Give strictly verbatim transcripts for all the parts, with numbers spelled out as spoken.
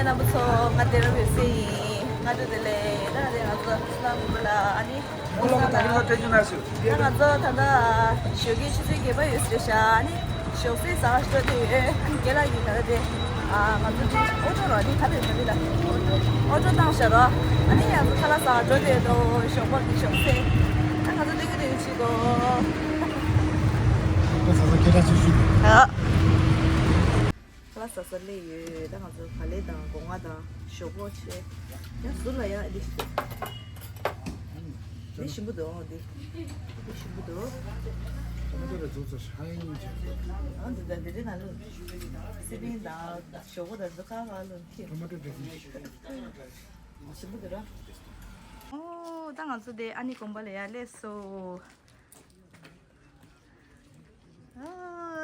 རྣམ་པ་ཚོ། ང་སྡེ་ར་ཝེ་ཟེ་ཡིན། སྔ་དྲོ་བདེ་ལེགས། ད་ང་ཚོ་སྣང་མི་ལ་ཨ་ནི། ད་ང་ཚོ་ད་ལྟ་ཞོགས་ཀའི་ཆུ་ཚོད་བརྒྱད་པ་ཡོད་ཟེར་ཤག་ཨ་ནི་ཞོགས་ཟས་ཟ་བར་འགྲོ་བསྡད་ཡོད། ཨ་ནི་རྒན་ལགས་ཀྱིས་ད་ལྟ་དེ། ཨ། ང་ཚོ་འདི་ཨོ་ཊོ་རོ་འདི་ག་རེ་རེད་འདི་ལ། ཨོ་ཊོ་བཏང་ཤག་རོ། ཨ་ནི་ང་ཚོ་ཁ་ལག་ཟ་བར་འགྲོ་བསྡད་འདུག་ཞོགས་པ་གི་ཞོགས་ཟས། ད་ང་ཚོ་སྟོན་གི་སྟོན་གི་བྱེད་དོ། ཁ་ལག་ཟ་ས་སླེབས་ཡོད། ད་ང་ཚོ་ག་ལེ་དང་སྒོ་ང་དང་ཞོག་ཁོག་ཆེ། ཡང་ཟུར་ལ་ཡང་འདི། འདི་ཞིམ་པོ་འདུག་འདི། འདི་ཞིམ་པོ་འདུག་ང་ཚོ་ར་འཛུགས་ཚོ་ཧ་ཡང་ཅན། ཨ། འདི་དང་འདི་རེད་ན་ལོ། སི་པིན་དང་ཞོག་ཁོག་དང་འདི་ག་ག་ལོ་འདི། ཊོ་མ་ཊོ་ཌྲེ་སིང་། ཞིམ་པོ་འདུག་ར། ཨོ། ད་ང་ཚོ་དེ་ཨ་ནི་དགོན་པ་ལ་ཡར་སླེབས་སོང་། ཨ།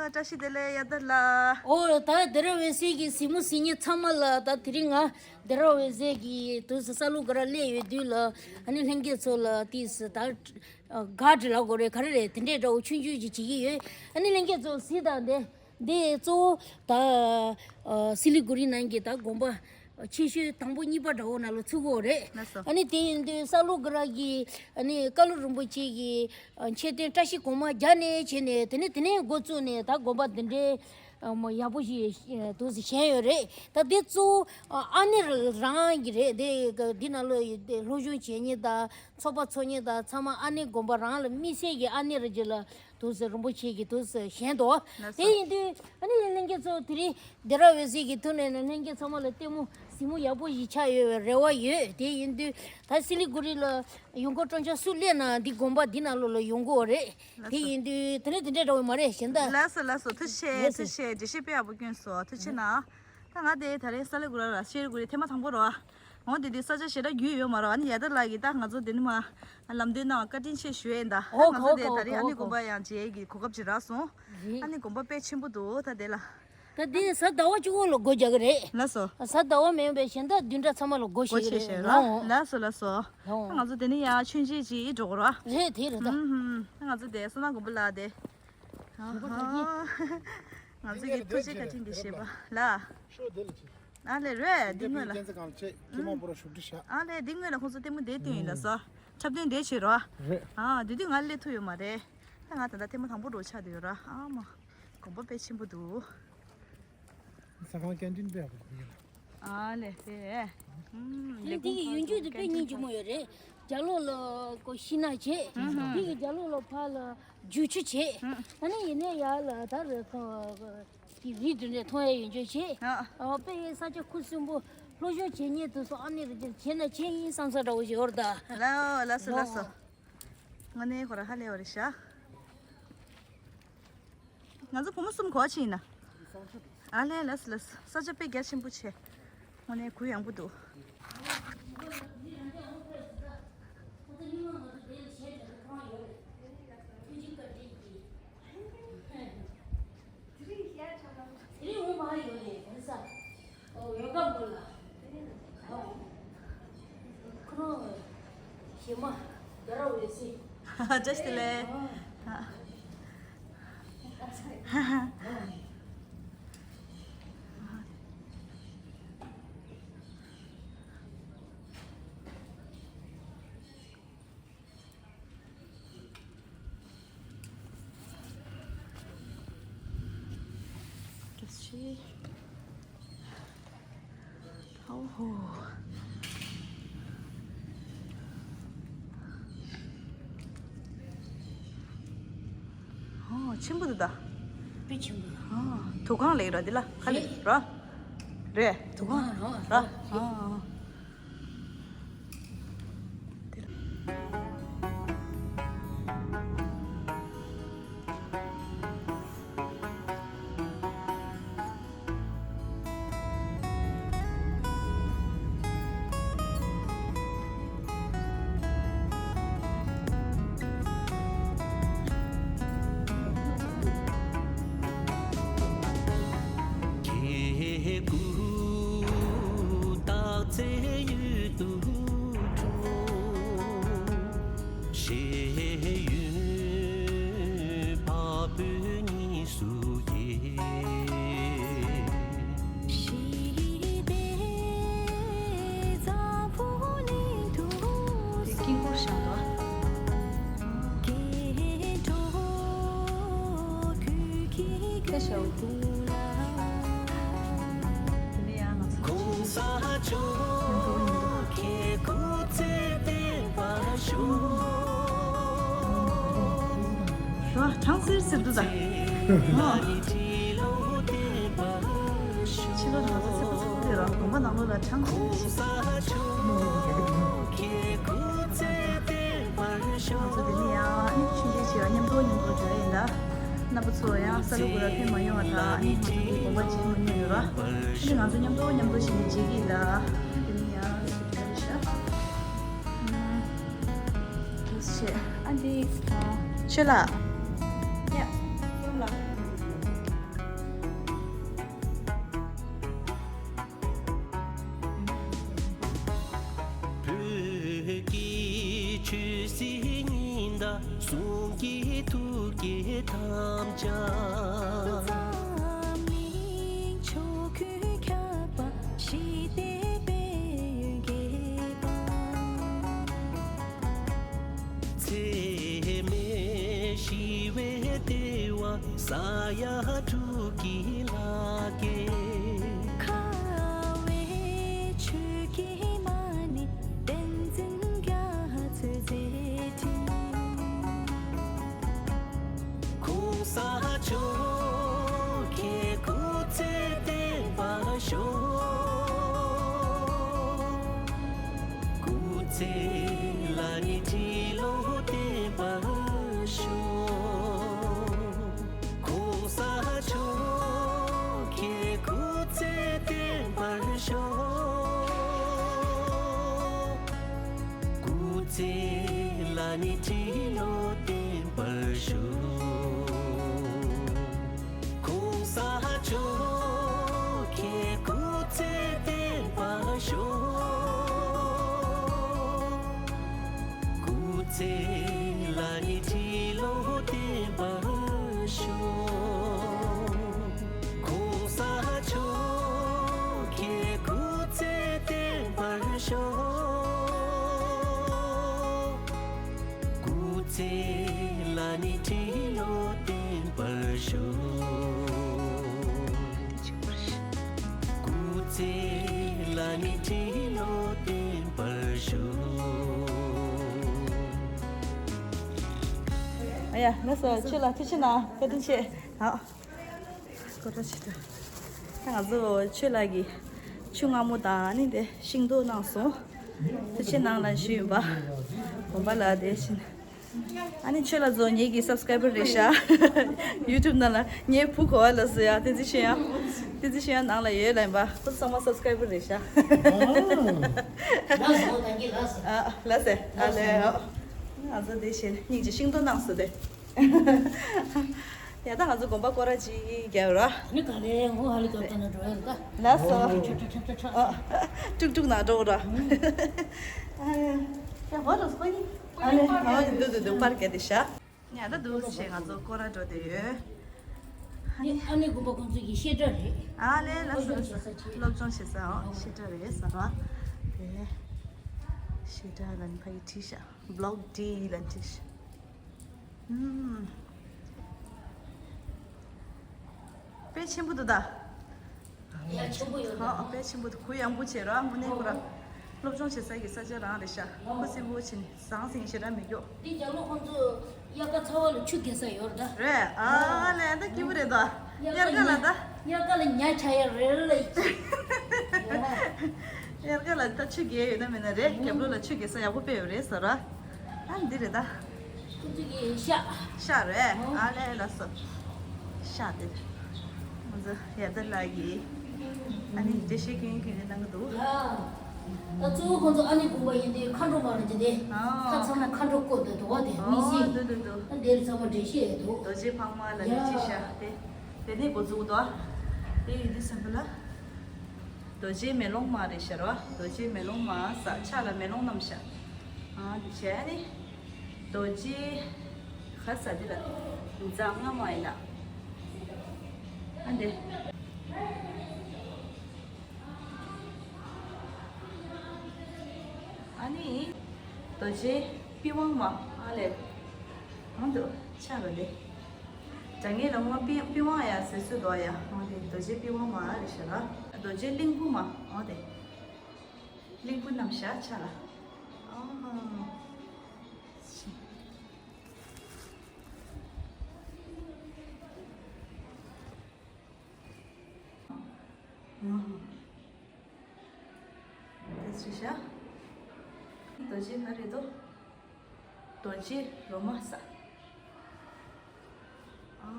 བཀྲ་ཤིས་བདེ་ལེགས་གཡའ་དར་ལགས། ཨོ། ད་སྡེ་ར་ཝེ་ཟེ་གི་གཟིགས་མོ་གཟིགས་མཁན་ཚང་མ་ལ་ད་དེ་རིང་ང་སྡེ་ར་ཝེ་ཟེ་གི་དུས་སུ་ས་ལུ་ག་ར་སླེབས་ཡོད་དུས་ལ། ཨ་ནི་ལྷན་རྒྱས་ཚོ་ལ་དུས་སུ་ད་ག་འདྲ་ལབ་དགོས་རེད། ག་རེ་རེད། དེ་འདྲའི་འདྲ་བོ་ཆུང་ཆུང་ཅིག་བྱེད་ཀྱི་ཡོད། ཨ་ནི་ལྷན་རྒྱས་ཚོ་གཟིགས་དང་། དེ་འདི་གཙོ་བོ་ད། ཨ། སི་ལི་གུ་རི་ནང་གི་ད་དགོན་པ་ཆེ་ཤོས་དང་པོ་གཉིས་པ་འདྲ་བོ་ནང་ལ་ཚུད་ཀྱི་ཡོད་རེད། ལགས་སོ། ཨ་ནི་དེ་ཡིན་དུས་ས་ལུ་ག་ར་གི། ཨ་ནི་ཀ་ལུ་རིན་པོ་ཆེ་གི། ཨ། མཆོད་རྟེན་བཀྲ་ཤིས་སྒོ་མང་རྒྱབ་ནས་བྱས་ནས། དེ་ནས་དེ་ནས་འགོ་བཙུགས་ནས་ད་དགོན་པ་འདི་འདྲའི། ཨ། མ་ཡག་པོ་ཞིག་འདུག་སེ་བཞེངས་ཡོད་རེད། ད་འདི་གཙོ་བོ་ཨ་ནེ་རང་གི་རེད། དེ་འདི་ནང་ལོ་ཡི་དེ་སློབ་སྦྱོང་བྱེད་མཁན་དང་ཚོགས་པ་འཚོགས་མཁན་དང་ཚང་མ་ཨ་ནེ་དགོན་པ་རང་ལ་དམིགས་བསལ་གྱི་ཨ་ནེ་རེད་ཅེས་ལ་འདུག་སེ་རིན་པོ་ཆེ་གིས་འདུག་སེ་བཞེངས་འདུག་ལགས་སོ། དེ་ཡིན་དུས་ཨ་ནི་ལྷན་རྒྱས་ཚོ་དེ་རིང་སྡེ་ར་ཝེ་ཟེ་གི་ཐུགས་ནས་ནི་ལྷན་རྒྱས་ཚང་མ་ལ་ལྟད་མོ་གཟིགས་མོ་ཡག་པོ་ཞིག་ཆགས་ཡོད་པའི་རེ་བ་ཡོད། དེ་ཡིན་དུས་ད་སི་ལི་གུ་རི་ལ་ཡོང་སྒོ་སྤྲོ་འཆམ་སུ་སླེབས་ན་འདི་དགོན་པ་འདི་ནང་ལོགས་ལ་ཡོང་གི་ཡོད་རེད། ལགས་སོ། དེ་ཡིན་དུས་དེ་རིང་དེ་འདྲའི་འདྲ་བོ་མ་རེད། གཞན་དག་ལགས་སོ། ལགས་སོ། ཐུགས་རྗེ་ཆེ། ལགས་སོ། ཐུགས་རྗེ་ཆེ། འགྲེལ་བཤད་དཔེ་ཡག་པོ་བསྐྱོན་སོང་། ཐུགས་རྗེ་གནང་། ད་ང་དེ་ད་རེས་ས་ལེ་གུ་ར་ལ་ཤེལ་གུ་རི་ཐེངས་མ་དང་པོ་རེད་པ། འོ་དེ་དུས་ས་ཆ་ཞེ་དྲག་རྒྱུས་ཡོད་མ་རེད་པ། ཨ་ནི་གཡའ་དར་ལགས་ཀྱིས་ད་ང་ཚོ་དེ་ནས་མར་ལམ་སྟོན་གནང་བ་བཀའ་དྲིན་ཆེ་ཞུ་ཡས་ཡིན། ད་ཨོ། ང་ཚོ་དེ་ད་རེས་ཨ་ནེ་དགོན་པ་ཡང་མཇལ་གྱི་གོ་སྐབས་ཅིག་རག་སོང་། ཨ་ནི་དགོན་པ་དཔེ་ཆེན་པོ་འདུག་ད་དེ་ལ། ད་དེ་གཟའ་ཟླ་བ་གཅིག་པོ་ལ་སྒོ་རྒྱག་གི་རེད། ལགས་སོ། གཟའ་ཟླ་བ་མིན་པའི་གཞན་དག་བདུན་ཕྲག་ཚང་མ་ལ་སྒོ་ཕྱེ་གི་རེད། ལགས་སོ། ལགས་སོ། ད་ང་ཚོ་དེ་ནས་ཡར་མཆོད་མཇལ་ཅིག་འགྲོ་གི་རེད་པ། རེད། དེ་རེད་ད། ཨུམ། ད་ང་ཚོ་དེ་བསོད་ནམས་དགོན་པ་ལ་དེ། ང་ཚོ་གི་ཐུགས་རྗེ་བཀའ་དྲིན་གྱི་བཞེས་པ་ལ། ཨ་ལེ་རེད། འདི་སྔོན་ལ། ཨ་ལེ་འདི་སྔོན་ལ་ཁོང་ཚོ་ལྟད་མོ་དེ་སྟོན་ཡིན་ལ་སོ། འཁྲབ་སྟོན་དེ་བྱེད་རོགས། རེད། ཨ་དེ་དུས་ང་སླེབས་ཐུབ་ཡོད་མ་རེད། ད་ང་ད་ལྟ་ཐེངས་མ་དང་པོ་འགྲོ་ཆགས་བསྡད་ཡོད་ར། ཨ་མ། དགོན་པ་དཔེ་ཆེན་པོ་འདུག་ཟ་ཁང་ཀན་ཊིན་དཔེ་ཡག་པོ་འདུག་ཨ་ལེ་དེ། ཨུམ། ལས་ཁུངས་ཁང་ཚོ་ཀན་ཊིན་དཔེ་སྙིང་རྗེ་མོ་ཡོད་རེད། རྒྱབ་ལོགས་ལ་ཀོ་ཤིང་ནགས་བྱས། ཨུམ། དེ་གི་རྒྱབ་ལོགས་ལ་ཕར་ལ་རྒྱུག་ཆུ་བྱས། ཨུམ། ད་ནི་ཡིན་ནའི་ཡར་ལ་ད་རེད་ཁོ། གི་རི་དེ་འདྲ་མཐོང་ཡ་ཡོད་འཇོག་བྱས། ཨ། ཨོ་དཔེ་ས་ཆ་ཁུ་སིམ་པོ། སློབ་སྦྱོང་བྱེད་མཁན་དེ་ཚོ་ཨ་ནེ་རེ་རྒྱུ་བྱས་ན་ཆེ་ཡིན་བསམ་ས་འདྲ་བོ་ཞིག་ཡོད་རེད་ད། ལགས་སོ། ལགས་སོ། ལགས་སོ། དངོས་གནས་ཁོ་རང་ཧ་ལས་པ་རེད་ཤག་ང་ཚོ་བུ་མོ་གསུམ་ག་པར་ཕྱིན་ཡིན་ན། ཨ་ལས། ལགས་སོ། ལགས་སོ། ས་ཆ་དཔེ་རྒྱ་ཆེན་པོ་བྱས། དངོས་གནས་གུ་ཡངས་པོ་འདུག་བཀྲ་ཤིས་བདེ་ལེགས། བཀྲ་ཤིས། ཨོ་ཧོ། ཨོ་ཆེན་པོ་འདུག་ད། དཔེ་ཆེན་པོ། ཨོ་དུ་ཁང་ལེགས་ར་འདི་ལ་ཁ་ལེ་རེད། ར། རེད། དུ་ཁང་ར། ཨོ། ཞའོ་ཧྥུང་ལ། དེ་ནས་ཡང་ང་ཚོ་གོང་ས་མཆོག་གི་སྐུ་ཚེ་བརྟན་པར་ཤོག་ཨ། གྲང་སེར་སེར་འདུག་ད། ཨ། ཕྱི་ལོགས་ནང་ལ་སེར་པོ་སེར་པོ་དེ་ར་དགོན་པ་ནང་ལོགས་ལ་གྲང་སེར་སེར། ང་ཚོ་དེ་ནས་ཡང་ཨ་ནི་ཆུང་ཆུང་བྱས་པ་མཉམ་དུ་མཉམ་དུ་འགྲོ་ཡ་ཡིན་ད། རྣམ་པ་ཚོ་ཡང་ས་ལུ་གུ་ལ་ཕེབས་མ་མྱོང་བ་དང་ཨ་ནི་ང་ཚོ་འདི་དགོན་པ་མཇལ་མ་མྱོང་ཡོད་ར། ཨ་ནི་ང་ཚོ་མཉམ་དུ་མཉམ་དུ་བྱས་ནས་མཇལ་གྱི་ཡིན་ད། དེ་ནས་ཡང་ཨ་ནི་ཤ། ཨ། ཨ་འདི། ཨ། ཆོས་ལགས། ཡ། སོང་ལ། བོད་ཀྱི་ཆོས་སྲིད་གཉིས་ཟླ་ཟུང་གི་ཐུགས་བསྐྱེད་དམ་བཅའ། འཛམ་གླིང་ཕྱོགས་ཀུན་ཁྱབ་པ་ཞི་བདེ་དཔལ་ཡོན་རྒྱས་པ། འཚེ་མེད་ཞི་བའི་ལྟེ་བ་ས་ཡ་དྲུག་གི་ལྷ་སྐལ། ཁ་བའི་ཆོས་ཀྱི་མ་ཎི་བསྟན་འཛིན་རྒྱ་མཚོའི་མཛད་འཕྲིན། གོང་ས་མཆོག་གི་སྐུ་ཚེ་བརྟན་པར་ཤོག་སྐུ་ཚེ་ལ་ནི་ཁྲི་ལོ་བརྟན་པར་ཤོག་གོང་ས་མཆོག་གི་སྐུ་ཚེ་བརྟན་པར་ཤོག་སྐུ་ཚེ་ལ་ནི་ཁྲི་ལོ་བརྟན་པར་ཤོག་གོང་ས་མཆོག་གི་སྐུ་ཚེ་བརྟན་པར་ཤོག་སྐུ་ཚེ་ལ་ནི་ཁྲི་ལོ་བརྟན་པར་ཤོག་གོང་ས་མཆོག་གི་སྐུ་ཚེ་བརྟན་པར་ཤོག་སྐུ་ཚེ་ལ་ནི་ཁྲི་ལོ་བརྟན་པར་ཤོག་སྐུ་ཚེ་ལ་ནི་ཁྲི་ལོ་བརྟན་པར་ཤོག་ཨ་ཡ། ལགས་སོ། ཆོས་ལགས་ཐུགས་རྗེ་གནང་། བཀའ་དྲིན་ཆེ། ཨ། སྐོར་ར་བྱེད་དུ། ད་ང་ཚོ་ཆོས་ལགས་ཀྱི་ཆུ་མངར་མོ་དང་ཨ་ནི་དེ་ཤིང་ཏོག་གནང་སོང་། ཐུགས་རྗེ་གནང་ལ་ཞུས་ཡིན་པ། དགོན་པ་ལ་དེ་བཞིན། ཨ་ནི་ཆོས་ལགས་ཚོ་ངེད་ཀྱི་སབ་སི་ཀ་རའི་བར་རེད་ཤག་ཡུ་ཊུབ་ནང་ལ་ངའི་བུ་གོ་བ་ལ་སུ་ཡ་བསྟན་འཛིན་ཤེས་ཡ། བསྟན་འཛིན་ཤེས་ཡ་ནང་ལ་ཡོད་ལ་ཡིན་པ། ཁོ་ཚོ་ཚང་མ་སབ་སི་ཀ་རའི་བར་རེད་ཤག་ལགས་སོ། ཨ། ལགས་སེ། ཨ་ལས། ང་ཚོ་དེ་བཞིན་སྙིང་རྗེ་ཤིང་ཏོག་གནང་སོང་སྟེ། ཡ། ད་ང་ཚོ་དགོན་པ་སྐོར་ར་ཅིག་རྒྱབ་ར། ནི་ག་རེ་ངོ་ཧ་ལི་ཀོབ་ཊར་ནང་འགྲོ་ཡ་ད། ལགས་སོ། ཨ། ཀྲུག་ཀྲུག་ནང་འགྲོ་ར། ཨ་ཡ། ཡ། ཧོ་ར་སོ་ནི། ཨ་ལེ། ཨ། འདུག་འདུག་འདུག་པར་རྒྱག་དེ་ཤག་ཡ། ད་འདུག་སེ་ང་ཚོ་སྐོར་ར་འགྲོ་དེ་ཡོད། ཨ་ནི་ཨ་ནི་དགོན་པ་ཁོང་ཚོ་གི་བཤད་གྲྭ་རེད། ཨ་ལེ། ལགས་སོ་ལགས་སོ། སློབ་སྦྱོང་བྱེད་ས་ཨོ་བཤད་གྲྭ་རེད་ཟེར་བ། དེ་བཤད་གྲྭ་ལ་ནི་ཕ་གི་བྲིས་ཤག་བི་ལོག་ཌི་ལ་བྲིས་ཤག་ཨུམ། དཔེ་ཆེན་པོ་འདུག་ད། ཡ། ཆེན་པོ་ཡོད་ད། ཨོ། དཔེ་ཆེན་པོ་འདུག་གུ་ཡངས་པོ་བྱས་ར། དངོས་གནས་ཁོ་ར་སློབ་སྦྱོང་བྱེད་ས་གི་ས་ཆ་རང་རེད་ཤག་ཁོ་སྲིན་པོ་ཕྱིན་ཟང་ཟིང་ཞེ་དྲག་མི་སྐྱོ། འདི་རྒྱ་ལོ་ཁོང་ཚོ་དབྱར་ཁ་ཚ་བ་ལ་ཆུ་རྒྱག་ས་ཡོད་རེད་ད། རེད། ཨ་ལས། ད་སྐྱིད་པོ་རེད་ད། དབྱར་ཁ་ལ་ད། དབྱར་ཁ་ལ་ཉ་ཆ་ཡ་རེད་ལ། དབྱར་ཁ་ལ་ད་ཆུ་རྒྱག་ཡོད་ན་མེད་ན་རེད། རྒྱབ་ལོགས་ལ་ཆུ་རྒྱག་ས་ཡག་པོ་དཔེ་ཡོད་རེད་ཟེར་ར། ཨ། འདི་རེད་ད། ཁོ་ཚོ་གི་ཤག་ཤག་རེད། ཨོ། ཨ་ལས། ལགས་སོ། ཤག་དེ། ང་ཚོ་ཡ་ད་ལགས་ཀྱིས་ཨ་ནི་འགྲེལ་བཤད་སྐྱོན་སྐྱོན་གནང་གི་འདུག་ཡ། ད་གཙོ་བོ་ཁོ་ཚོ་ཨ་ནི་དགོན་པ་ཡིན་དུས་མཁའ་འགྲོ་མ་རེད་དེ། ཨོ། ད་ཚང་མ་མཁའ་འགྲོ་བསྐོར་དུ་འདུག་བ་དེ། ཨོ། མི་སྲིད། འདུག་འདུག་འདུག་ད་དེར་ཚང་མ་འགྲེལ་བཤད་ཡོད་འདུག་རྡོ་རྗེ་འཕགས་མ་ལ་ཡ་ཅི་ཤག་དེ། དེ་ནས་འགོ་འཛུགས་འདུག་དེ་ཡིན་དུས་སེམས་པ་ལ། རྡོ་རྗེ་མེ་ལོང་མ་རེད་ཤག་ར། རྡོ་རྗེ་མེ་ལོང་མ་ས་ཕྱག་ལ་མེ་ལོང་བསྣམས་ཤག་ཨ། དེ་བྱས་ནི་རྡོ་རྗེ་ག་ས་འདི་ལ་རྫ་རྔ་མ་ཡིན་ལ། ཨ་འདི། ཨ་ནི་རྡོ་རྗེ་པི་ཝང་མ། ཨ་ལས། གང་འདུག་ཆགས་པ་ལས། ད་ངས་ལ་ངོ་པི་པི་ཝང་ཡ་ཟེར་སུ་དོ་ཡ། འོ་དེ་རྡོ་རྗེ་པི་ཝང་མ་རེད་ཤག་ལ། རྡོ་རྗེ་གླིང་བུ་མ། འོ་དེ་གླིང་བུ་རྣམས་བཞག་ཆ་ལ། ཨ་ཧ། དེ་ཅི་ཤ། རྡོ་རྗེ་ག་རེ་དོ། རྡོ་རྗེ་རོ་མ་ས། ཨ་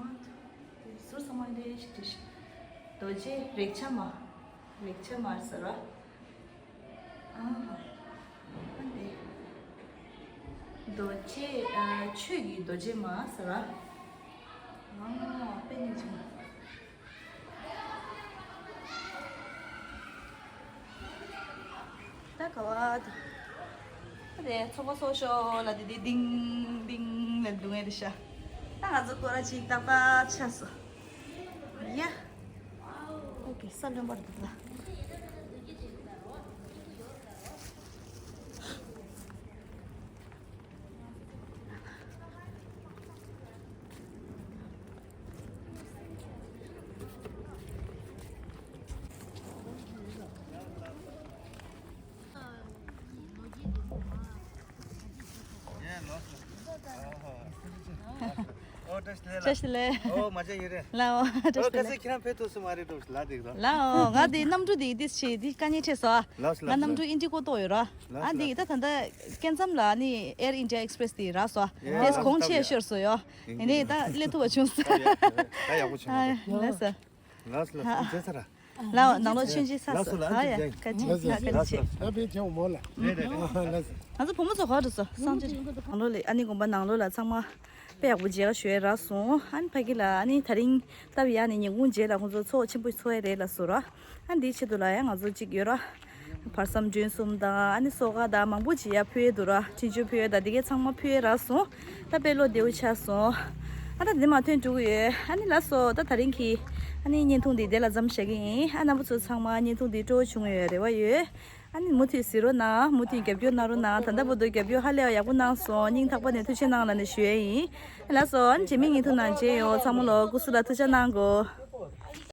དེ་ཟུར་ཚང་མ་ལས་ཤི་ཏི་ཤི། རྡོ་རྗེ་རེག་བྱ་མ། རེག་བྱ་མ་ཟེར་བ། ཨ་ཨ་དེ། རྡོ་རྗེ་ཨ་ཆོས་ཀྱི་རྡོ་རྗེ་མ་ཟེར་བ། ཨ་དཔེ་ནི་ཆུང་། ད་ག་བ་དེ། ད་དེ་ཚོགས་པ་ཚོགས་ཤོག་ལ་དེ་དེ་ཏིང་ཏིང་ལ་འདུག་ངེས་རེད་ཤག་ད་ང་ཚོ་སྐོར་ར་ཅིག་ཏག་ཏག་ཆགས་སོང་། ཡ། ཨོ་ཀེ་ས་རློན་པར་འདུག་ད། ཨོ་བཀྲ་ཤིས་བདེ་ལེགས། བཀྲ་ཤིས་བདེ་ལེགས། ཨོ་མ་བྱན་ཡིན་རེད། ལའོ་བཀྲ་ཨོ་ཤིས་བདེ་ཁ་སང་ལེགས། ཁྱེད་རང་ཕེབས་ཐུབ་སོང་མ་རེད་འགྲོ་ལ་འགྲིག་རོ། ལའོ་ང་དེ་གནམ་གྲུ་དེ་དེ་ཆེ་དེ་དཀའ་ངལ་འཕྲད་སོང་། ལགས་སོ་ཨ་ལགས་གནམ་གྲུ་ཨིན་ཌི་གོ་ཏོག་ཡོད་ར། ལགས་ཨ་སོ་འདི་ལགས་ད་ད་ལྟ་སྐྱེ་མཚམས་ལ་ནི་Air India Express དེ་རག་སོང་། ཡེ་དེས་ལགས་གོང་ཆེ་ལགས་ཤོར་སོང་ཡོ། ཡེ་ཡིན་ནའི་ད་སླེབས་ཐུབ་པ་བྱུང་སོང་། ད་ཡག་པོ་བྱུང་ཨ་སོང་། ལགས་སོ། ལགས་སོ་ལགས་སོ་མཇལ་ཚར་ར། ལའོ་ནང་ལོགས་མཆོད་མཇལ་ཚར་ལགས་སོང་། སོ་ལགས་ཨ་ཡ་མཇལ་བཀའ་དྲིན་ལགས་སོ་ལགས་བཀའ་དྲིན་ཆེ། ལགས་སོ་ད་ཕན་ཆེ་འོ་མོ་ལ། རེད་རེད་རེད། ལགས་སོ། ང་ཚོ་བུ་མོ་ཚོ་ག་རེ་སོང་སང་ཅི། ནང་ལོགས་ལ་ཨ་ནི་དགོན་པ་ནང་ལོགས་ལ་ཚང་མ་དཔེ་ཡག་པོ་མཇལ་ཁ་ཞུ་ཡ་རག་སོང་། ཨ་ནི་ཕ་གི་ལ་ཨ་ནི་ད་རིང་སྟབས་ཡག་ནས་ཉིན་གུང་རྗེས་ལ་ཁོང་ཚོ་ཚོགས་ཆེན་པོ་ཚོགས་ཡ་རེད་ལགས་སོ་ར། ཨ་འདིའི་ཆེད་དུ་ལ་ཡང་ང་ཚོ་གཅིག་ཡོད་ར། བར་སམ་སྒྲོན་གསུམ་དང་ཨ་ནི་སོ་ག་དང་མང་པོ་ཅིག་ཡར་ཕུལ་ཡས་འདུག་ར། འཕྲིན་བཅོལ་ཕུལ་ཡས་དང་འདི་གའི་ཚང་མ་ཕུལ་ཡས་རག་སོང་། ད་དཔེ་བློ་བདེ་བོ་ཆགས་སོང་། ཨ་ད་འདི་མ་ཐོན་འགྲོ་གི་ཡོད། ཨ་ནི་ལགས་སོ་ད་ད་རིང་གི་ཨ་ནི་བརྙན་ཐུང་འདི་དེ་ལ་མཚམས་བཞག་གི་ཡིན། ཨ་རྣམ་པ་ཚོ་ཚང་མ་བརྙན་ཐུང་འདི་སྤྲོ་བོ་བྱུང་ཡོད་རེ་བ་ཡོད། ཨ་ནི་མུ་མཐུད་གཟིགས་རོགས་གནང་། མུ་མཐུད་རྒྱབ་སྐྱོར་གནང་རོགས་གནང་། ད་ལྟ་བར་དུ་རྒྱབ་སྐྱོར་ཧ་ལས་པ་ཡག་པོ་གནང་སོང་། སྙིང་ཐག་པ་ནས་ཐུགས་རྗེ་གནང་ལབ་ནས་ཞུ་ཡས་ཡིན། ལགས་སོ་ཨ་ནི་རྗེས་མའི་བརྙན་ཐུང་ནང་མཇལ་ཡོང་། ཚང་མ་ལོ་སྐུ་གཟུགས་ལ་ཐུགས་ཅག་གནང་དགོས།